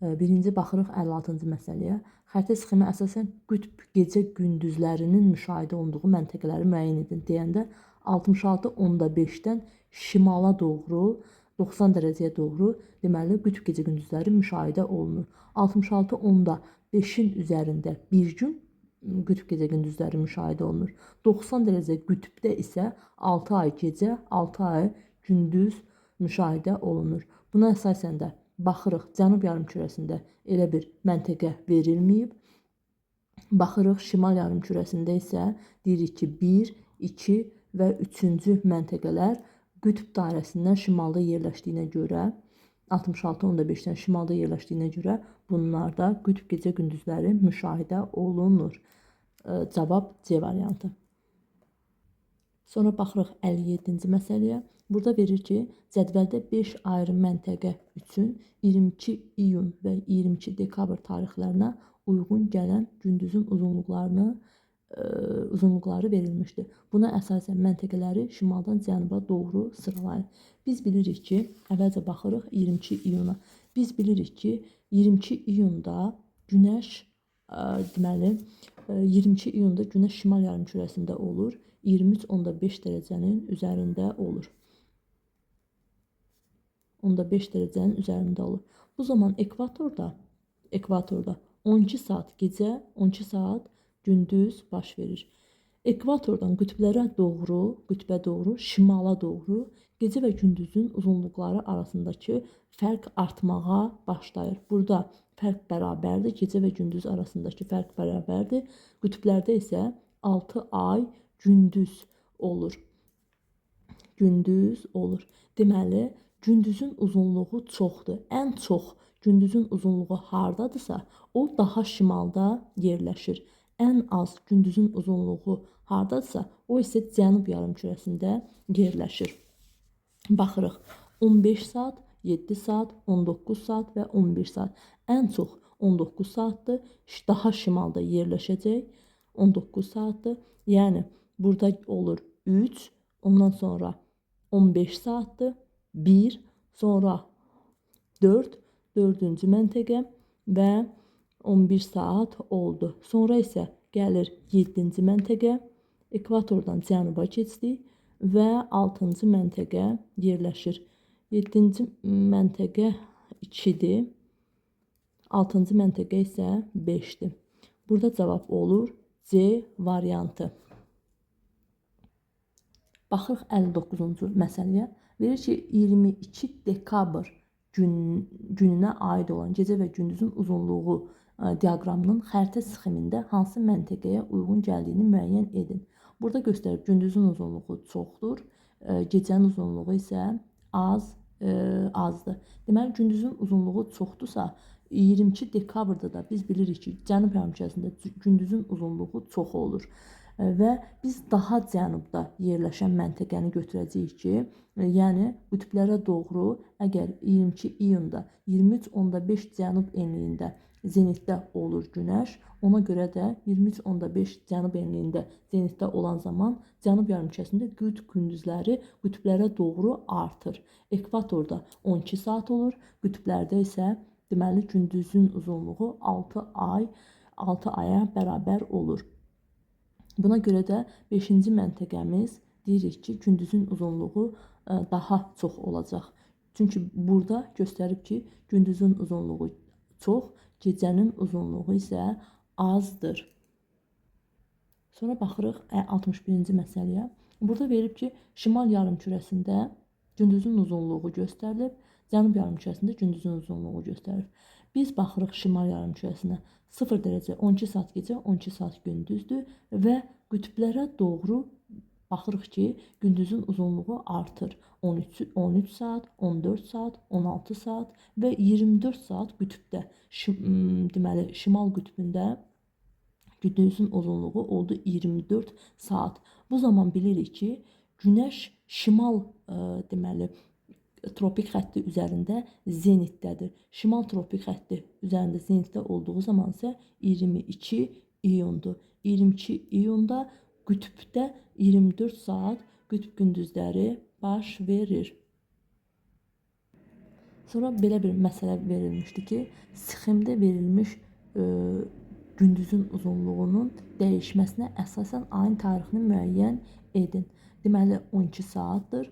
Birinci baxırıq 56-cı məsələyə. Xəritə sxemə əsasən qütb gecə gündüzlərinin müşahidə olunduğu məntəqələri müəyyən edin deyəndə 66,5-dən şimala doğru 90 dərəcəyə doğru deməli qütb gecə gündüzləri müşahidə olunur. 66,5-in üzərində bir gün qütb gecə gündüzləri müşahidə olunur. 90 dərəcə qütbdə isə 6 ay gecə, 6 ay gündüz müşahidə olunur. Buna əsasən də baxırıq cənub yarımkürəsində elə bir məntəqə verilməyib. Baxırıq şimal yarımkürəsində isə deyirik ki 1, 2 və 3-cü məntəqələr qütb dairəsindən şimalda yerləşdiyinə görə 66,5-dən şimalda yerləşdiyinə görə bunlarda qütb gecə gündüzləri müşahidə olunur. Cavab C variantı. Sonra baxırıq 57-ci məsələyə. Burada verir ki, cədvəldə 5 ayrı məntəqə üçün 22 iyun və 22 dekabr tarixlərinə uyğun gələn gündüzün uzunluqları verilmişdir. Buna əsasən məntəqələri şimaldan cənuba doğru sıralayın. Biz bilirik ki, əvvəlcə baxırıq 22 iyuna. Biz bilirik ki, 22 iyunda günəş deməli 22 iyunda günəş şimal yarımkürəsində olur. 23,5 dərəcənin üzərində olur. 0,5 dərəcənin üzərində olur. Bu zaman ekvatorda 12 saat gecə, 12 saat gündüz baş verir. Ekvatordan qütblərə doğru, qütbə doğru, şimala doğru gecə və gündüzün uzunluqları arasındakı fərq artmağa başlayır. Burada fərq bərabərdir. Gecə və gündüz arasındakı fərq bərabərdir. Qütblərdə isə 6 ay gündüz olur. Gündüz olur. Deməli, gündüzün uzunluğu çoxdur. Ən çox gündüzün uzunluğu hardadırsa, o daha şimalda yerləşir. Ən az gündüzün uzunluğu hardadırsa, o isə cənub yarımkürəsində yerləşir. Baxırıq, 15 saat, 7 saat, 19 saat və 11 saat. Ən çox 19 saatdır. Daha şimalda yerləşəcək. 19 saatdır. Yəni, burada olur 3, ondan sonra 15 saatdır, 1, sonra 4, 4-cü məntəqə və 11 saat oldu. Sonra isə gəlir 7-ci məntəqə, ekvatordan cənuba keçdik və 6-cı məntəqə yerləşir. 7-ci məntəqə 2-dir, 6-cı məntəqə isə 5-dir. Burada cavab olur C variantı. Baxırıq 59-cu məsələyə. Verir ki, 22 dekabr gününə aid olan gecə və gündüzün uzunluğu diaqramının xəritə sxemində hansı məntəqəyə uyğun gəldiyini müəyyən edin. Burada göstərib gündüzün uzunluğu çoxdur, gecənin uzunluğu isə azdır. Deməli, gündüzün uzunluğu çoxdursa, 22 dekabrda da biz bilirik ki, cənub yarımkürəsində gündüzün uzunluğu çox olur. Və biz daha cənubda yerləşən məntəqəni götürəcəyik ki, yəni qütblərə doğru əgər 22 iyunda 23,5 cənub enliyində zenitdə olur günəş, ona görə də 23,5 cənub enliyində zenitdə olan zaman cənub yarımkürəsində qütb gündüzləri qütblərə doğru artır. Ekvatorda 12 saat olur, qütblərdə isə deməli gündüzün uzunluğu 6 aya bərabər olur. Buna görə də 5-ci məntəqəmiz deyirik ki, gündüzün uzunluğu daha çox olacaq. Çünki burada göstərib ki, gündüzün uzunluğu çox, gecənin uzunluğu isə azdır. Sonra baxırıq 61-ci məsələyə. Burada verib ki, şimal yarımkürəsində gündüzün uzunluğu göstərilib, cənub yarımkürəsində gündüzün uzunluğu göstərilib. Biz baxırıq şimal yarımkürəsinə 0 dərəcə 12 saat gecə, 12 saat gündüzdür və qütblərə doğru baxırıq ki, gündüzün uzunluğu artır. 13 saat, 14 saat, 16 saat və 24 saat qütbdə, deməli şimal qütbündə gündüzün uzunluğu oldu 24 saat. Bu zaman bilirik ki, günəş şimal deməli tropik xətti üzərində zenitdədir. Şimal tropik xətti üzərində zenitdə olduğu zaman isə 22 iyundur. 22 iyunda qütbdə 24 saat qütb gündüzləri baş verir. Sonra belə bir məsələ verilmişdi ki, sxemdə verilmiş gündüzün uzunluğunun dəyişməsinə əsasən ayın tarixini müəyyən edin. Deməli 12 saatdır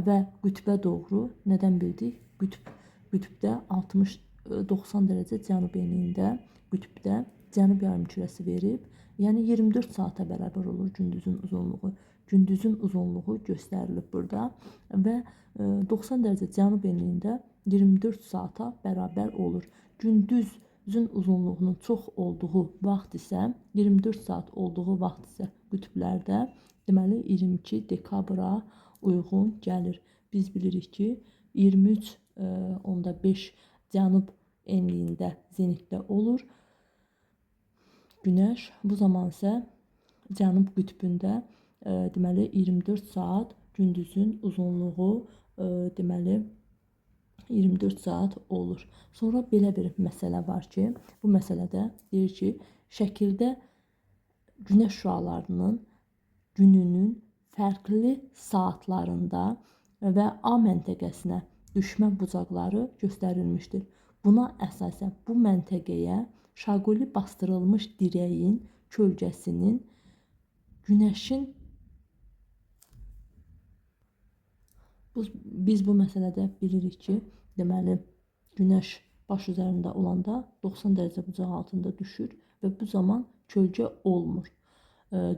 və qütbə doğru nədən bildik? Qütbdə 60-90 dərəcə cənub enliyində qütbdə cənub yarımkürəsi verib. Yəni 24 saata bərabər olur gündüzün uzunluğu. Gündüzün uzunluğu göstərilib burada və 90 dərəcə cənub enliyində 24 saata bərabər olur. Gündüzün uzunluğunun çox olduğu vaxt isə 24 saat olduğu vaxt isə qütblərdə deməli 22 dekabra uyğun gəlir. Biz bilirik ki, 23,5 cənub enliyində zenitdə olur Günəş. Bu zaman isə cənub qütbündə deməli 24 saat gündüzün uzunluğu deməli 24 saat olur. Sonra belə bir məsələ var ki, bu məsələdə deyir ki, şəkildə günəş şüalarının gününün fərqli saatlarında və A məntəqəsinə düşmə bucaqları göstərilmişdir. Buna əsasən bu məntəqəyə şaquli bastırılmış dirəyin kölgəsinin günəşin biz bu məsələdə bilirik ki, deməli günəş baş üzərində olanda 90 dərəcə bucaq altında düşür və bu zaman kölgə olmur.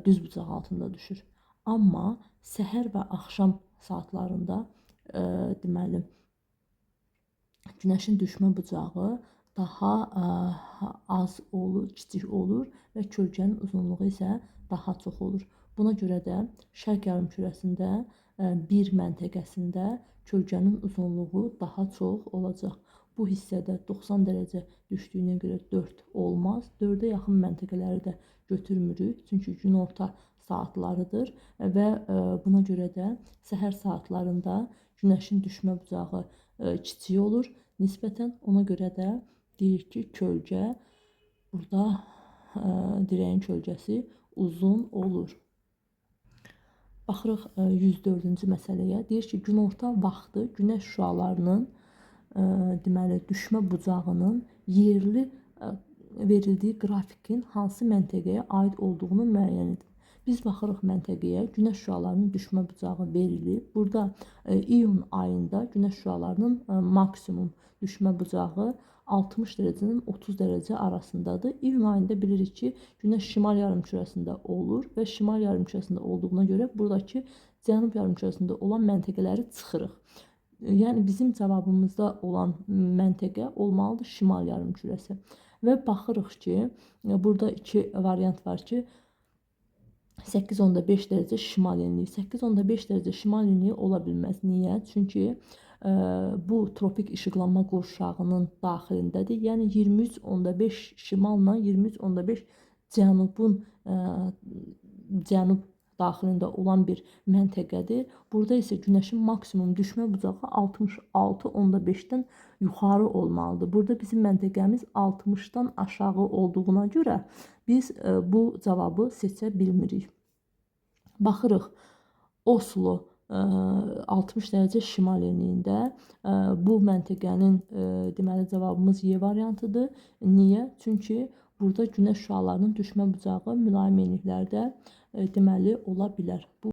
Düz bucaq altında düşür. Amma səhər və axşam saatlarında deməli günəşin düşmə bucağı daha az olur, kiçik olur və kölgənin uzunluğu isə daha çox olur. Buna görə də şərq yarımkürəsində bir məntəqəsində kölgənin uzunluğu daha çox olacaq. Bu hissədə 90 dərəcə düşdüyünə görə 4 olmaz. 4-ə yaxın məntəqələri də götürmürük. Çünki günorta saatlarıdır və buna görə də səhər saatlarında günəşin düşmə bucağı kiçik olur nisbətən. Ona görə də deyirik ki, kölgə burada dirəyin kölgəsi uzun olur. Baxırıq 104-cü məsələyə. Deyir ki, günorta vaxtı günəş şüalarının deməli düşmə bucağının yerli verildiyi qrafikin hansı məntəqəyə aid olduğunu müəyyən edin. Biz baxırıq məntəqəyə, günəş şüalarının düşmə bucağı verilib. Burada iyun ayında günəş şüalarının maksimum düşmə bucağı 60 dərəcədən 30 dərəcə arasındadır. İyun ayında bilirik ki, günəş şimal yarımkürəsində olur və şimal yarımkürəsində olduğuna görə buradakı cənub yarımkürəsində olan məntəqələri çıxırıq. Yəni bizim cavabımızda olan məntəqə olmalıdır şimal yarımkürəsi. Və baxırıq ki, burada iki variant var ki, 8,5 dərəcə şimal enliyi. 8,5 dərəcə şimal enliyi ola bilməz. Niyə? Çünki bu tropik işıqlanma qurşağının daxilindədir. Yəni 23,5 şimalla 23,5 cənubun cənub daxilində olan bir məntəqədir. Burada isə günəşin maksimum düşmə bucağı 66,5-dən yuxarı olmalıdır. Burada bizim məntəqəmiz 60-dan aşağı olduğuna görə biz bu cavabı seçə bilmirik. Baxırıq Oslo 60 dərəcə şimal enliyində bu məntəqənin deməli cavabımız Y variantıdır. Niyə? Çünki burada günəş şüalarının düşmə bucağı mülayim enliklərdə deməli ola bilər. Bu